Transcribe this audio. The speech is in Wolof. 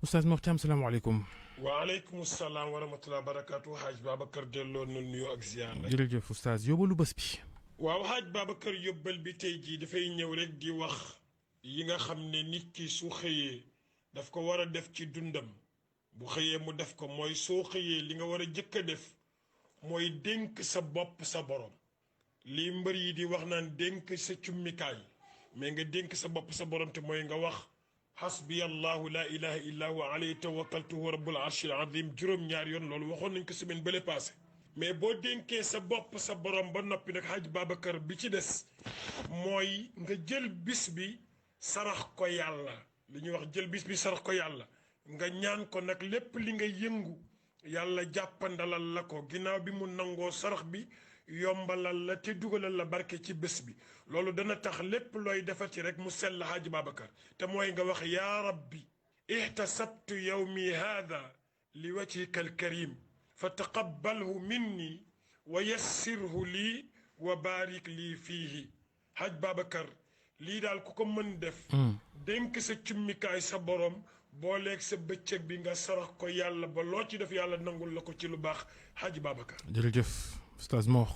Oustaz Mor Thiam salaamaaleykum. waaleykum salaam wa rahmatulah barakaatu Hadj Babacar delloo na nuyoo ak ziar rek. jërëjëf Oustaz yóbbalu bés bi. waaw Hadj Babacar yóbbal bi tey jii dafay ñëw rek di wax yi nga xam ne nit ki su xëyee daf ko war a def ci dundam bu xëyee mu def ko mooy soo xëyee li nga war a jëkk a def mooy dénk sa bopp sa borom lii mbër yi di wax naan dénk sa cummikaay mais nga dénk sa bopp sa borom te mooy nga wax. xasbiya allahu laa ilaha illa huwa alayhi tawakkaltu huwa rabbul arshil azim juróom-ñaar yoon loolu waxoon nañ ko semaine bële passé mais boo dénkee sa bopp sa borom ba noppi nag Hadj Babacar bi ci des mooy nga jël bis bi sarax ko yàlla li ñuy wax jël bis bi sarax ko yàlla nga ñaan ko nag lépp li nga yëngu yàlla jàppandalal la ko ginnaaw bi mu nangoo sarax bi yombalal la te dugalal la barke ci bés bi loolu dana tax lépp looy defati rek mu sell Hadj Babacar te mooy nga wax yaa rabbi ihtasabtu yawmi haada li wajhika alkarim fa taqabbalhu minni wa yassirhu lii wa barik lii fiihi Hadj Babacar lii daal ku ko mën def dénk sa cummikaay sa borom booleeg sa bëccëg bi nga sarax ko yàlla ba loo ci def yàlla nangul la ko ci lu baax Hadj Babacar jërëjëf Oustaz Mor.